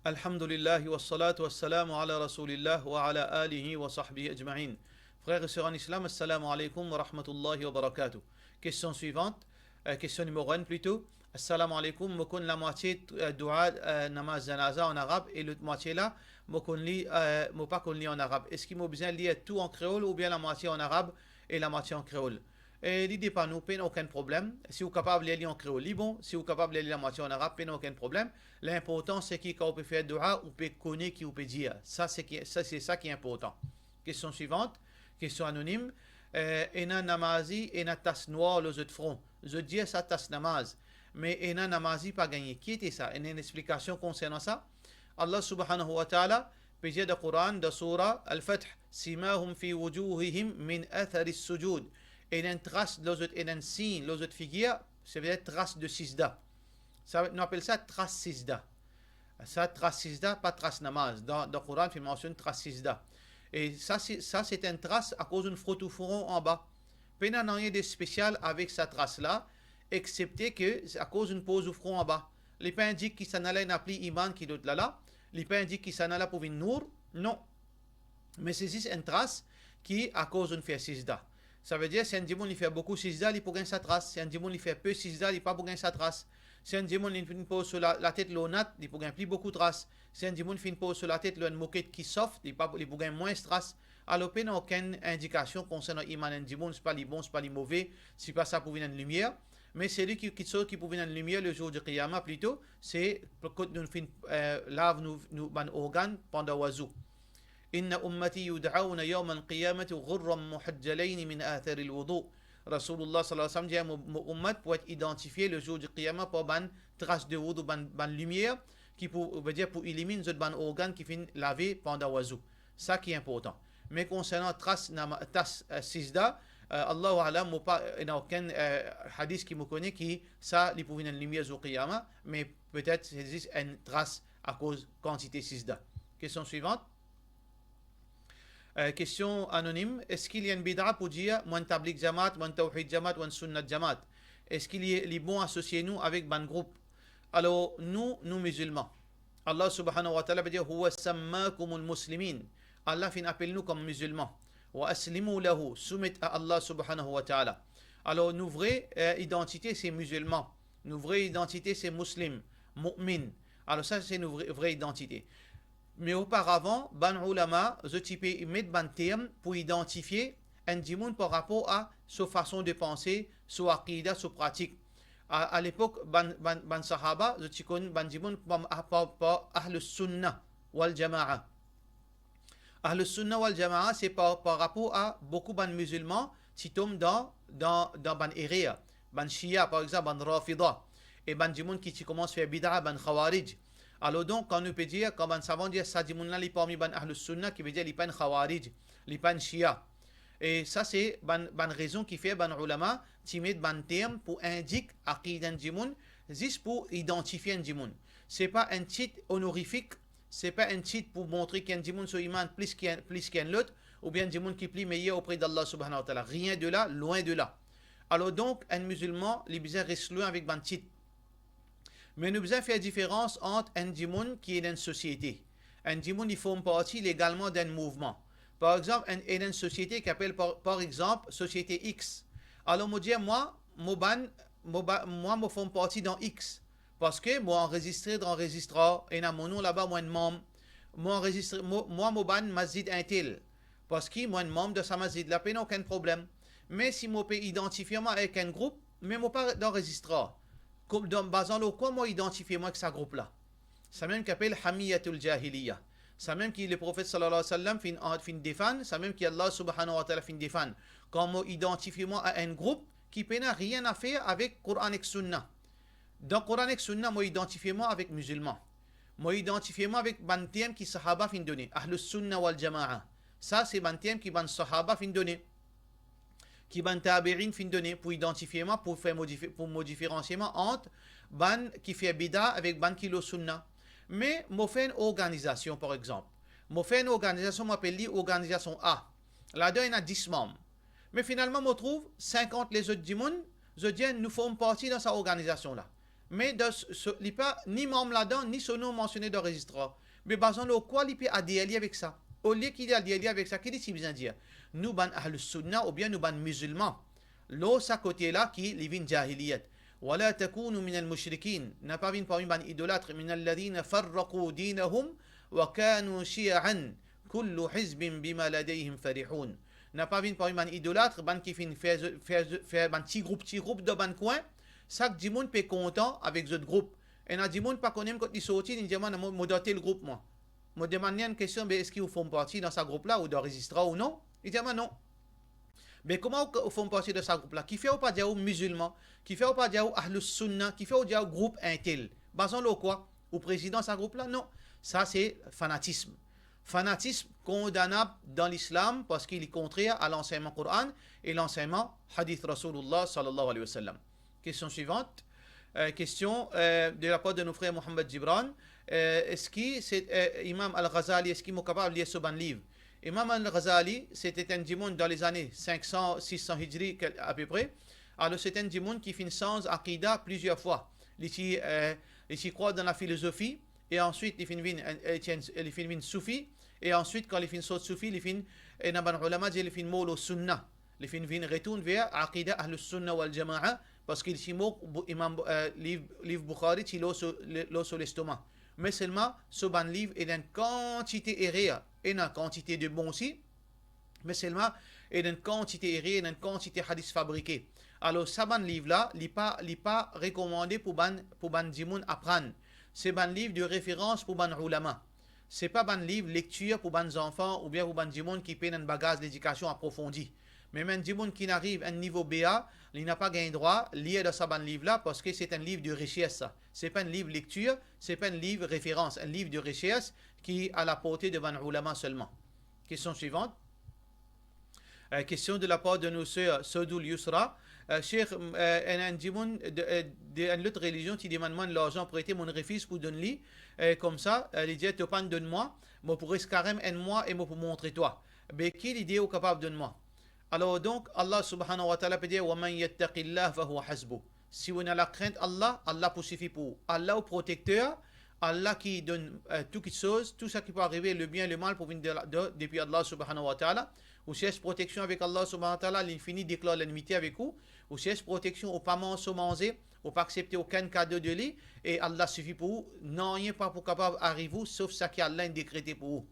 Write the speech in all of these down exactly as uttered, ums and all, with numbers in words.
Alhamdulillah, wassalatu wassalamu ala Rasoulillah wa ala alihi wa sahbihi ajmain. Frer e ser an Islam, assalamu alaikum wa rahmatullahi wa barakatuh. Kestion swivant, eh, kestion nimero enn plito. Assalamu alaikum, mo konn lamwatie, eh, doua, eh, namaz zanaza an arab e lot mwatie la, mo konn li, eh, mo pa konn li an arab. Eski mo bizin lir tou an kreol oubien lamwatie an arab e lamwatie an kreol? E li depann ou, pena okenn problem. Si ou kapav lir li an kreol, li bon. Si ou kapav lir li lamwatie an arab, pena okenn problem. Linportan se ki kan ou pe fer doua, ou pe kone ki ou pe dir. Sa se ki, sa se sa ki inportan. Kestion swivant, kestion anonim. Eh, ena namazi, ena tas nwar lor zot fron. Zot dir sa tas namaz. Me ena namazi pa gagne. Ki ete sa? Ena enn explikasion konsernan sa? Allah subhanahu wa ta'ala pe dir dan Koran, dan soura Al-Fath, "Simahum fi wujuhihim min athari sujud." Ena enn tras lor zot, ena enn sign lor zot figir, savedir tras de sizda. Sa, nou apel sa tras sizda. Sa tras sizda, pa tras namaz. Dan, dan Koran, finn mansionn tras sizda. E sa, se, sa, se enn tras akoz ou frot ou fron anba. Pena nanye de spesial avek sa tras la, exsepte ke akoz ou poz ou fron anba. Li pa indik ki sa la ena pli iman ki lot la la, li pa indik ki sa la pou vinn nour, non. Me se zis enn tras ki akoz ou fer sizda. Savedir, si enn dimoun li fer boukou sizda, li pou gagn sa tras. Si enn dimoun li fer pe sizda, li pa pou gagn sa tras. Si enn dimoun li finn poz so la, latet lor nat, li pou gagn pli boukou tras. Si enn dimoun finn poz so latet lor enn moket ki sof, li pa, li pou gagn mwins tras. Alor, pena okenn indikasion konsernan iman enn dimoun, sipa li bon, sipa li move, sipa sa pou vinn enn limier. Me seli ki, ki, ki pou vinn enn limier le zour di Qiyama plito, se kot nou finn, eh, lav nou, nou bann organn pandan wazou. "Inna ummati yud'auna yawmal qiyamati ghurran muhajjalin min atharil wudu." Rasoulullah sallallahu alayhi wa sallam dir, mo, mo ummat pou et idantifie le zour di Qiyama par bann tras de woudou, bann, bann limier ki pou, vedir pou iliminn zot bann organn ki finn lave pandan wazou. Sa ki inportan. Me konsernan tras nama-, tas, eh, sizda, eh, Allahu a'lam, mo pa, ena okenn, eh, hadis ki mo kone ki sa li pou vinn enn limier zour Qiyama, me petet se zis enn tras akoz kantite sizda. Kestion swivant. Eh, kestion anonim, eski li enn bida pou dir, mo enn Tablig Jamaat, mo enn Tawhid Jamaat, mo enn Sunnat Jamaat? Eski li, li bon asosie nou avek bann group? Alor, nou, nou mizilman. Allah subhanahu wa ta'ala pe dir, "Huwa sammakumul muslimin." Allah finn apel nou kom mizilman. "Wa aslimu lahu", soumet a Allah subhanahu wa ta'ala. Alor, nou vre, eh, idantite se mizilman. Nou vre idantite se muslim, mu'min. Alor sa se nou vre, vre idantite. Me oparavan, bann oulama, zot ti pe met bann term pou idantifie enn dimoun par rapor a so fason de panse, so akida, so pratik. A, a lepok, bann, bann, bann sahaba, zot ti konn bann dimoun par, par, par Ahlus Sunna wal Jamaa. Ahlus Sunna wal Jamaa, se par, par rapor a boukou bann mizilman ti tom dan, dan, dan bann erer. Bann Shia, par exanp, bann Rafida, e bann dimoun ki ti koumans fer bida, bann Khawarij. Alor donk, kan nou pe dir, kan bann savan dir sa dimoun la, li parmi bann Ahlus Sunna, ki vedir li pa enn Khawarij, li pa enn Shia. E sa se bann, bann rezon ki fer bann oulama ti met bann term pou indik akida enn dimoun, zis pou idantifie enn dimoun. Se pa enn tit onorifik, se pa enn tit pou montre ki enn dimoun so iman plis ki enn, plis ki enn lot, oubien enn dimoun ki pli meyer opre d'Allah subhanahu wa ta'ala. Rien de la, loin de la. Alor donk, enn mizilman, li bizin res lwin avek bann tit. Me nou bizin fer diferans ant enn dimoun ki ena enn sosiete. Enn dimoun li form parti legalman dan enn mouvman. Par exanp, enn, ena enn sosiete ki apel par, par exanp, sosiete X. Alor mo dir, mwa, mo bann, mo ba-, mwa mo form parti dan X. Parski mo anrezistre dan rezistrar, ena mo nom laba, mo enn manm. Mo anrezistre, mo, mwa mo bann masjid intel. Parski mo enn manm dan sa masjid la, pena okenn problem. Me si mo pe idantifie mwa ek enn group, me mo pa dan rezistrar. Kom, dan, bazan lor kwa mo idantifie mwa ek sa group la? Samem ki apel hamiyatul jahiliya. Samem ki Leprofet sallallahu alayhi wa sallam finn, finn defann, samem ki Allah subhanahu wa ta'ala finn defann. Kan mo idantifie mwa a enn group ki pena rien a fer avek Koran ek Sunna. Dan Koran ek Sunna, mo idantifie mwa avek mizilman. Mo idantifie mwa avek bann term ki sahaba finn done, Ahlus Sunna wal Jamaa. Sa se bann term ki bann sahaba finn done, ki bann tabi'in finn done pou idantifie mwa, pou fer modifi-, pou mo diferansie mwa ant bann ki fer bida avek bann ki lor Sunna. Me mo fer enn organizasion, par exanp. Mo fer enn organizasion, mo apel li organizasion A. Ladan ena dis manm. Me finalman, mo trouv sinkant lezot dimoun, zot dir nou form parti dan sa organizasion la. Me dan so, so, li pa ni manm ladan, ni so nom mansione dan rezistrar. Me bazan lor kwa li pe ader li avek sa? Olie ki li ader li avek sa, ki li ti bizin dir? Nou bann Ahlus Sunna oubien nou bann mizilman, lor sa kote la ki li vinn jahiliyat. Wala takunu minal mushrikin, na pa vinn parmi bann idolat, minal ladhina farraqu dinahum wa kanu shi'an, kullu hizbin bima ladayhim farihun. Na pa vinn parmi bann idolat, bann ki finn fer, fer, fer bann ti group, ti group dan bann kwin, sak dimoun pe kontan avek zot group. Ena dimoun pa kone mem kot li sorti, li dir mwa, mo, mo dan tel group mwa. Mo demann li enn kestion, be eski ou form parti dan sa group la, ou dan rezistrar ou non? Li dir mwa non. Be kouma ou, ou form parti de sa group la? Kifer ou pa dir ou mizilman? Kifer ou pa dir ou Ahlus Sunna? Kifer ou dir ou group intel? Bazan lor kwa? Ou prezidan sa group la? Non. Sa se fanatism. Fanatism kondanab dan Lislam parski li kontrer a lansegnman Koran e lansegnman Hadith Rasoulillah sallallahu alayhi wa sallam. Question suivante. Euh, question, euh, de la part de nos frères Mohamed Gibran. Euh, eski se, euh, Imam Al-Ghazali, eski mo kapav lir so bann liv? Imam Al-Ghazali, se ti enn dimoun dan lezane sink san, sis san Hijri, kel-, apepre. Alor, se ti enn dimoun ki finn sanz akida plizier fwa. Li ti, euh, li ti krwar dan lafilozofi, e answit li finn vinn, euh, li ti enn, li finn vinn soufi, e answit, kan li finn sort soufi, li finn, ena bann oulama dir li finn mor lor sunna. Li finn vinn retourn ver akida Ahlus Sunna wal Jamaa, parski li ti mor, Bou-, Imam, euh, liv, liv Bukhari ti lor so, le-, lor so lestoma. Me selman, so bann liv ena enn kantite erer, ena kantite de bon osi, me selman, ena enn kantite erer, ena enn kantite hadis fabrike. Alor, sa bann liv la, li pa, li pa rekomande pou bann, pou bann dimoun aprann. Se bann liv de referans pou bann oulama. Se pa bann liv lektir pou bann zanfan oubien pou bann dimoun ki pena enn bagaz ledikasion aprofondi. Me mem enn dimoun ki finn ariv enn nivo B A, li napa gagn drwa lir dan sa bann liv la, parski se enn liv de resers sa. Se pa enn liv lektir, se pa enn liv referans, enn liv de resers ki a la porte de bann oulama selman. Question suivante. Euh, question de la part de nos sœurs Sodoul Yusra. Euh, Cheikh, euh, enn, enn dimoun de, euh, de enn lot relizion ti demann mwa enn larzan prete, mo'nn refiz pou donn li. Euh, koumsa, euh, li dir, to pa'nn donn mwa, mo pou res karem enn mwa e mo pou montre twa. Be ki lide ou kapav donn mwa? Alor donk, Allah Subhanahu wa Ta'ala pe dir, "Wa man yattaqillah fa huwa hasbuh." Si ou ena lakrint Allah, Allah pou sifi pou ou. Allah ou protekter, Allah ki donn, euh, tou kitsoz, tou sa ki pou arive, lebien, lemal, pou vinn de la, de, depi Allah Subhanahu wa Ta'ala. Ou sers proteksion avek Allah Subhanahu wa Ta'ala, li fini deklar lenmite avek ou. Ou sers proteksion, ou pa manz so manze, ou pa aksepte okenn kado de li, e Allah sifi pou ou. Nanye pa pou kapav ariv ou, sof sa ki Allah inn dekrete pou ou.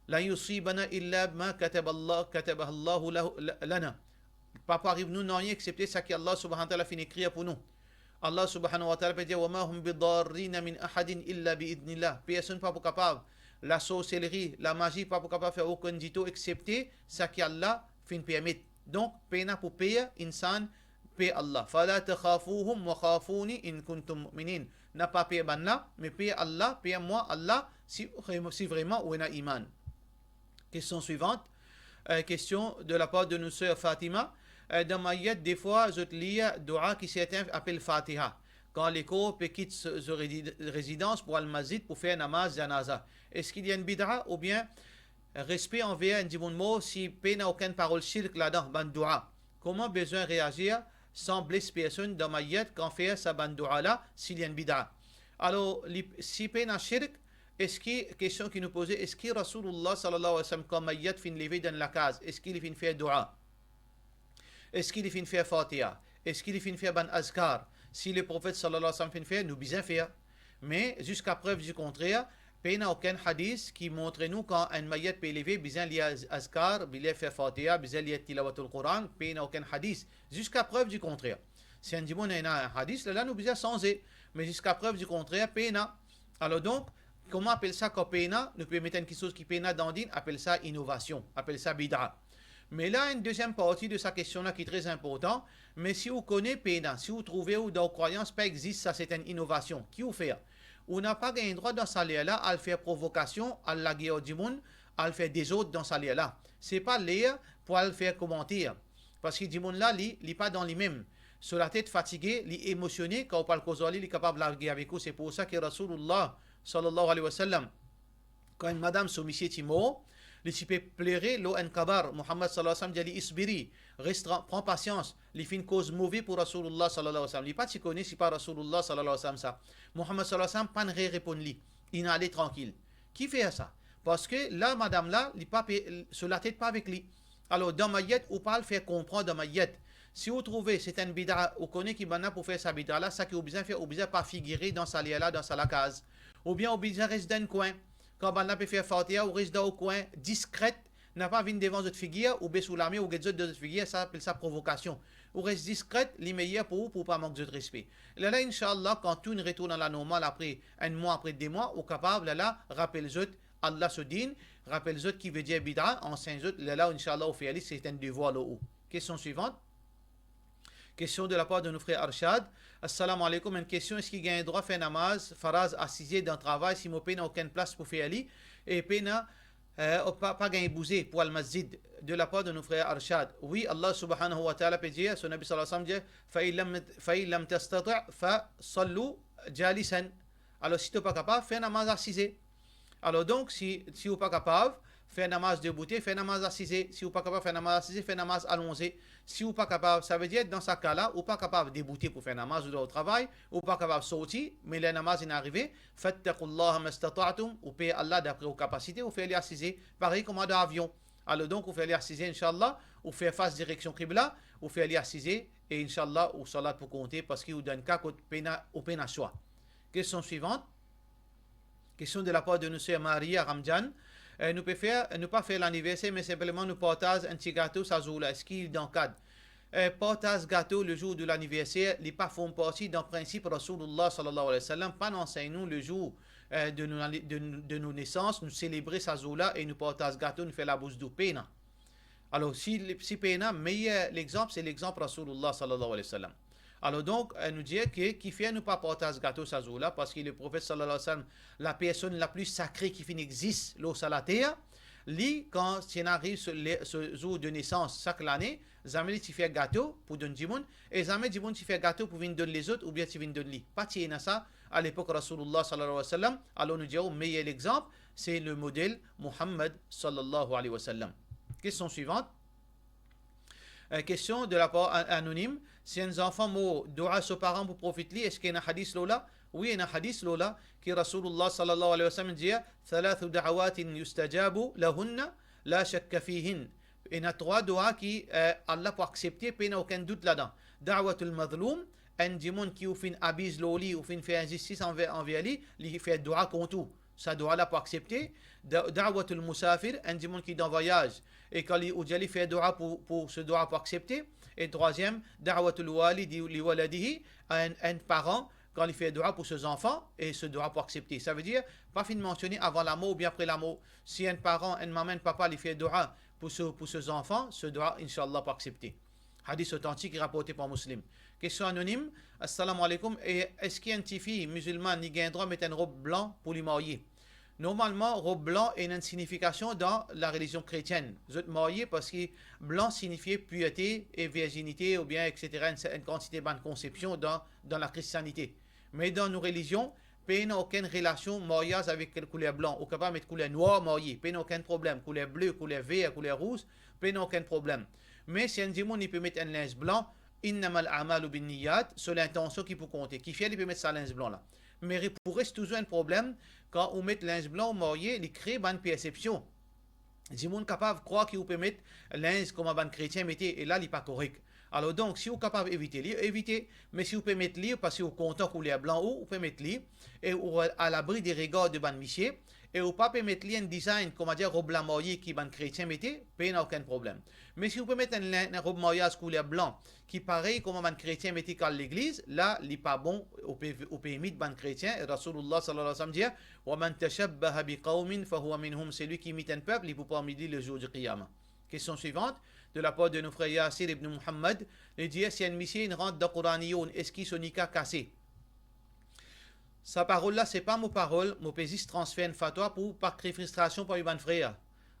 "Lan yusibana illa ma kataballah, katabahallahu lahu, la-, lana." Pa pou ariv nou nanye exsepte sa ki Allah Subhanahu wa Ta'ala finn ekrir pou nou. Allah Subhanahu wa Ta'ala pe dir, "Wa ma hum bidarrina min ahadin illa bi idhnillah." Personn pa pou kapav, lasorselri, lamazi pa pou kapav fer okenn ditou exsepte sa ki Allah finn permet. Donk, pena pou per insan, per Allah. "Fala takhafuhum wa khafuni in kuntum mu'minin." Na pa per bannla, me per Allah, per mwa, Allah, si vrem-, si vreman ou ena iman. Question suivante. Euh, question de la part de nos sœurs Fatima. Euh, dan mayet, defwa zot lir doua ki sertin apel Fatiha. Kan lekor pe kit so, so redi-, rezidans pou al masjid pou fer namaz janaza. Eski li enn bid'a oubien respe anver enn dimoun mor si pena okenn parol shirk ladan bann doua? Kouma bizin reazir san bles personn dan mayet kan fer sa bann doua la, si li enn bid'a? Alor, li, si pena shirk, eski, kestion ki nou poze, eski Rasoulillah sallallahu alayhi wa sallam, kan mayet finn leve dan lakaz, eski li finn fer doua? Eski li finn fer Fatiha? Eski li finn fer bann azkar? Si Leprofet sallallahu alayhi wa sallam finn fer, nou bizin fer. Me ziska prev di kontrer, pena okenn hadis ki montre nou kan enn mayet pe leve, bizin lir az-, azkar, bizin fer Fatiha, bizin lir tilawatul Quran, pena okenn hadis. Ziska prev di kontrer. Si enn dimoun ena enn hadis, lerla nou bizin sanze. Me ziska prev di kontrer, pena. Alor donk, kouma apel sa kan pena? Nou pe met enn kiksoz ki pena dan din, apel sa inovasion, apel sa bid'a. Me la, enn deziem parti de sa kestion la ki tre inportan, me si ou kone pena, si ou trouve ou dan ou krwayans pa exist, sa se enn inovasion, ki ou fer? Ou napa gagn drwa dan sa ler la al fer provokasion, al lager dimoun, al fer dezord dan sa ler la. Se pa ler pou al fer komanter. Parski dimoun la, li, li pa dan limem. So latet fatige, li emosione, kan ou pe al koz ar li, li kapav lage avek ou. Se pou sa ki Rasoulillah, sallallahu alayhi wa sallam, kan enn madam so misie ti mor, Li ti pe plere lor enn kabar. Muhammad sallallahu alayhi wa sallam dir li, "Isbiri, res tran-, pran pasians." Li finn koz move pou Rasoulullah sallallahu alayhi wa sallam. Li pa ti kone si pa Rasoulullah sallallahu alayhi wa sallam sa. Muhammad sallallahu alayhi wa sallam pa'nn re-, reponn li. Inn ale trankil. Kifer sa? Parski la, madam la, li pa pe, so latet pa avek li. Alor, dan mayet, ou pa al fer konpran dan mayet. Si ou trouve se enn bida, ou kone ki bannla pou fer sa bida la, seki ou bizin fer, ou bizin pa figire dan sa ler la, dan sa lakaz. Oubien ou bizin res dan enn kwin. Kan bannla pe fer Fatiha, ou res dan ou kwin, diskret, napa vinn devan zot figir, ou bes ou lame, ou get zot dan zot figir, sa apel sa provokasion. Ou res diskret, li meyer pou ou, pou pa mank zot respe. Lerla, inshallah, kan tou inn retourn a lanormal apre enn mwa, apre de mwa, ou kapav, lerla, rapel zot Allah so din, rapel zot ki vedir bida, ansegn zot, lerla, inshallah, ou fer li, se enn devwar lor ou. Kestion swivant. Kestion de lapar de nou frer Arshad. Assalamu alaikum, enn kestion, eski gagn drwa fer namaz faraz asize dan travay si mo pena okenn plas pou fer li, e pena, eh, pa, pa gagn bouze pou al masjid? De lapar de nou frer Arshad. Wi, Allah subhanahu wa ta'ala pe dir, so Nabi sallallahu alayhi wa sallam dir, "Fa in lam, fa in lam tastati', fa sallu jalisan." Alor, si to pa kapav, fer namaz asize. Alor donk, si, si ou pa kapav fer namaz deboute, fer namaz asize. Si ou pa kapav fer namaz asize, fer namaz alonze. Si ou pa kapav, savedir, dan sa ka la, ou pa kapav deboute pou fer namaz, ou dan ou travay, ou pa kapav sorti, me ler namaz inn arive, "Fattaqullaha mastata'tum", ou per Allah dapre ou kapasite, ou fer li asize, parey kouma dan avion. Alor donk, ou fer li asize, inshallah, ou fer fas direksion kibla, ou fer li asize, e inshallah, ou salat pou konte, parski ou dan enn ka kot pena, ou pena swa. Kestion swivant. Kestion de lapar de nou ser Maria Ramjan. Eh, nou pe fer, nou pa fer laniverser, me sinpleman nou partaz enn ti gato sa zour la. Eski li dan kad? Eh, partaz gato le zour de laniverser, li pa form parti dan prinsip Rasoulullah sallallahu alayhi wa sallam, pa'nn ansegn nou le zour, eh, de nou, de, de nou nesans, nou selebre sa zour la e nou partaz gato, nou fer labous dou, pena. Alor, si, si pena, meyer lexanp, se lexanp Rasoulullah sallallahu alayhi wa sallam. Alor donk, eh, nou dir ke kifer nou pa partaz gato sa zour la, parski Leprofet sallallahu alayhi wa sallam, lapersonn lapli sakre ki finn existe lor sa later, li, kan ti ena ariv so, le, so zour de nesans sak lane, zame li ti fer gato pou donn dimoun, e zame dimoun ti fer gato pou vinn donn lezot oubien ti vinn donn li. Pa ti ena sa a lepok Rasoulullah sallallahu alayhi wa sallam. Alor nou dir ou meyer lexanp, se le model Muhammad sallallahu alayhi wa sallam. Kestion swivant. Eh, kestion de lapar a-, anonim. Si enn zanfan mor, doua so paran pou profit li, eski ena hadis lor la? Wi, ena hadis lor la, ki Rasoulullah sallallahu alayhi wa sallam dir, "Thalathu da'awatin yustajabu lahunna, la shakka fihin." Ena trwa doua ki, eh, Allah pou aksepte, pena okenn dout ladan. Da'watul mazloum, enn dimoun ki ou finn abiz lor li, ou finn fer inzistis anver, anver li, li fer doua kont ou. Sa doua la pou aksepte. Da-, da'watul musafir, enn dimoun ki dan vwayaz, e kan li, ou dir li fer doua pou, pou so doua pou aksepte. E trwaziem, da'watul walidi li waladihi, enn, enn paran, kan li fer doua pou so zanfan, e so doua pou aksepte. Savedir, pa finn mansione avan lamor oubien apre lamor. Si enn paran, enn mama, enn papa, li fer doua pou so, pou so zanfan, so doua, inshallah, pou aksepte. Hadis otantik ki raporte par Muslim. Kestion anonim. Assalamu alaikum. E eski enn tifi mizilman, li gagn drwa met enn rob blan pou li marye? Normalman, rob blan ena enn signifikasion dan larelizion kretienn. Zot marye parski blan signifie pirte e virzinite, oubien et cetera, enn, enn kantite bann konsepsion dan, dan lakristianite. Me dan nou relizion, pena okenn relasion maryaz avek kouler blan. Ou kapav met kouler nwar marye, pena okenn problem. Kouler ble, kouler ver, kouler rouz, pena okenn problem. Me si enn dimoun li pe met enn linz blan, innamal a'malu binniyat, so lintansion ki pou konte. Kifer li pe met sa linz blan la? Me re-, pou res touzour enn problem, kan ou met linz blan ou marye, li kre bann persepsion. Dimoun kapav krwar ki ou pe met linz kouma bann kretien mete, e la li pa korek. Alor donk, si ou kapav evite li, evite. Me si ou pe met li, parski ou kontan kouler blan ou, ou pe met li, e ou alabri de regar de bann misie, e ou pa pe met li enn design, kouma dir, rob lamarye ki bann kretien mete, pena okenn problem. Me si ou pe met enn lin-, enn rob maryaz kouler blan, ki parey kouma bann kretien mete ki al legliz, la, li pa bon, ou pe, ou pe imit bann kretien, e Rasoulullah sallallahu alayhi wa sallam dir, "Wa man tashabbaha bi qawmin fahuwa minhum", selwi ki imit enn pep, li pou parmi li le zour di Qiyama. Kestion swivant, de lapar de nou frer Yasir ibn Muhammad, li dir, si enn misie inn rant dan Kouraniyoun, eski so nika kase? Sa parol la, se pa mo parol, mo pe zis transfer enn fatwa pou pa kre fristrasion parmi bann frer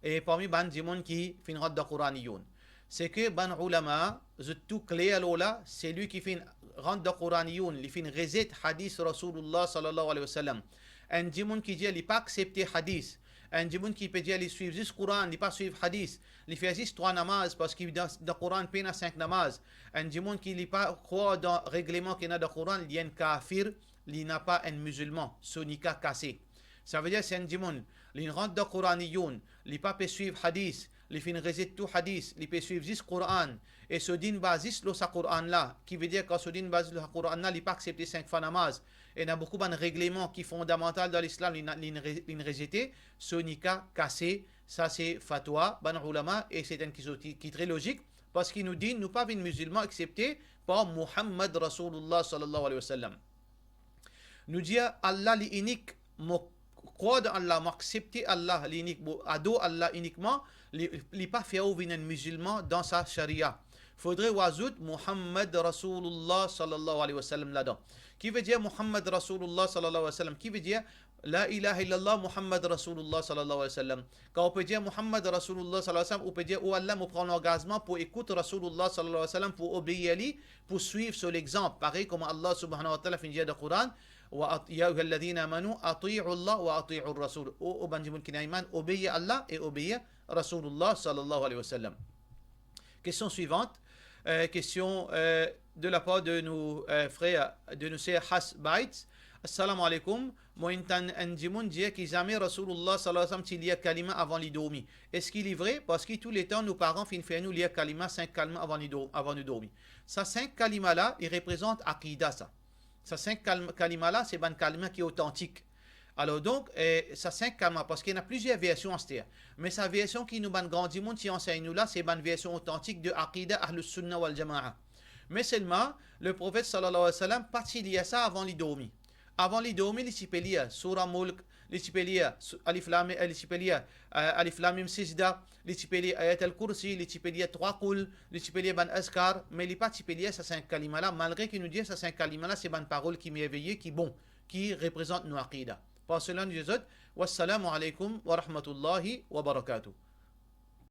e parmi bann dimoun ki finn rant dan Kouraniyoun. Seki bann oulama, zot tou kler lor la, selwi ki finn rant dan Kouraniyoun, li finn rezet hadis Rasoulullah sallallahu alayhi wa sallam. Enn dimoun ki dir li pa aksepte hadis, Enn dimoun ki pe dir li swiv zis Koran, li pa swiv hadis, li fer zis trwa namaz, parski dan, dan Koran pena sink namaz. Enn dimoun ki li pa krwar dan regleman ki ena dan Koran, li enn kafir, li napa enn mizilman, so nika kase. Savedir si enn dimoun, li rant dan Koraniyoun, li pa pe swiv hadis, li finn rezet tou hadis, li pe swiv zis Koran, e so din baz zis lor sa Koran la, ki vedir kan so din baz zis lor sa Koran la, li pa aksepte sink fwa namaz, ena boukou bann regleman ki fondamantal dan Lislam, li, li, li rezete, so nika kase. Sa se fatwa bann oulama, e se enn ki, ki, ki tre lozik, parski nou din nou pa vinn mizilman eksepte par Muhammad Rasoulullah sallallahu alayhi wa sallam. Nou dir Allah li inik, mo krwar dan Allah, mo aksepte Allah li inik, mo ador Allah inikman, li, li pa fer ou vinn enn mizilman dan sa sharia. Fodre ou azout Muhammad Rasoulullah sallallahu alayhi wa sallam ladan. Ki vedir Muhammad Rasoulullah sallallahu alayhi wa sallam? Ki vedir La ilaha illallah Muhammad Rasoulullah sallallahu alayhi wa sallam? Kan ou pe dir Muhammad Rasoulullah sallallahu alayhi wa sallam, ou pe dir, "O Allah, mo pran langazman pou ekout Rasoulullah sallallahu alayhi wa sallam, pou obeir li, pou swiv so lexanp." Parey kouma Allah subhanahu wa ta'ala finn dir dan Koran, "Wa at-, ya ayyuhalladhina amanu, ati'u Allah wa ati'u Rasoul." O, o bann dimoun ki ena iman, obeir Allah e obeir Rasoulullah sallallahu alayhi wa sallam. Kestion swivant, euh, kestion, euh, de la par de nou, euh, frer, de nou ser Has Baits. Assalamu alaykum. Mo inn tann enn dimoun dir ki zame Rasoulullah sallallahu alayhi wa sallam ti lir kalima avan li dormi. Eski li vre? Parski touletan nou paran finn fer nou lir kalima, sink kalima avan li dor-, avan nou dormi. Sa sink kalima la, li reprezant akida sa. Sa sink kal-, kalima la, se bann kalima ki otantik. Alor donk, eh, sa sink kalima, parski ena plizier version aster. Me sa version ki nou bann gran dimoun ti ansegn nou la, se bann version otantik de akida Ahlus Sunna wal Jamaa. Me selman, Leprofet sallallahu alayhi wa sallam pa ti lir sa avan li dormi. Avan li dormi, li ti pe lir Soura Mulk, li ti pe lir su-, Alif Lam, eh, li ti pe lir, eh, Alif Lam Mim Sajda, li ti pe lir Ayat al-Kursi, li ti pe lir Trwa Kul, li ti pe lir bann azkar, me li pa ti pe lir sa sink kalima la, malgre ki nou dir sa sink kalima la, se bann parol ki merveye, ki bon, ki reprezant nou akida. Par sela, nou dir zot, wassalamu alaykum wa rahmatullahi wa barakatuh.